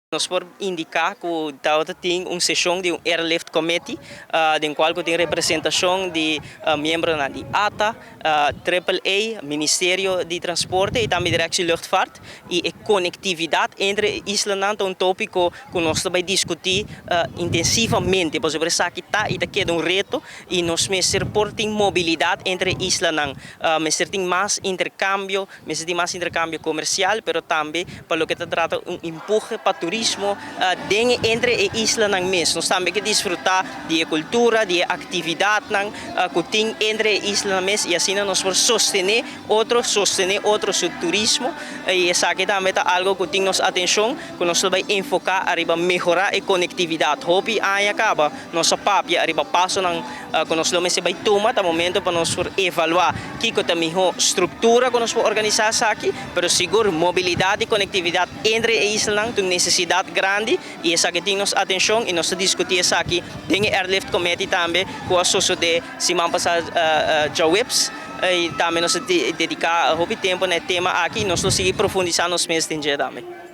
Nos por indiká ku tabata tin un seshon di un Airlift Committee den kual ku tin representashon di miembronan di ata, Triple A, Ministerio di Transporte i tambe Directie Luchtvaart i e konektividat entre e islanan ta un tópiko ku nos ta bai diskutí intensivamente pasobra esaki ta i ta keda un reto i nos mester por tin mobilidat entre e islanan. Mester tin mas interkambio. Mester tin mas interkambio komersial, pero tambe pa loke ta trata un empuje pa turismo den e entre e islanan mes. Nos tambe ke disfrutá di e kultura, di e aktividatnan ku tin entre e islanan mes i asina nos por sostené otro, sostené otro su turismo i esaki tambe ta algo ku tin nos atenshon ku nos lo bai enfoká ariba mehorá e konektividat. Hopi aña kaba nos a papia ariba pasonan ku nos lo mester bai tuma, ta momento pa nos por evaluá kiko ta mihó struktura ku nos por organisá esaki, pero sigur mobilidat i konektividat entre e islanan ta un nesesidat grandi i esaki tin nos atenshon i nos ta diskutí esaki den e Airlift Committee tambe ku a sosodé siman pasá djaweps i tambe nos a dediká hopi tempu na e tema aki i nos lo sigui profundisá nos mes den dje tambe.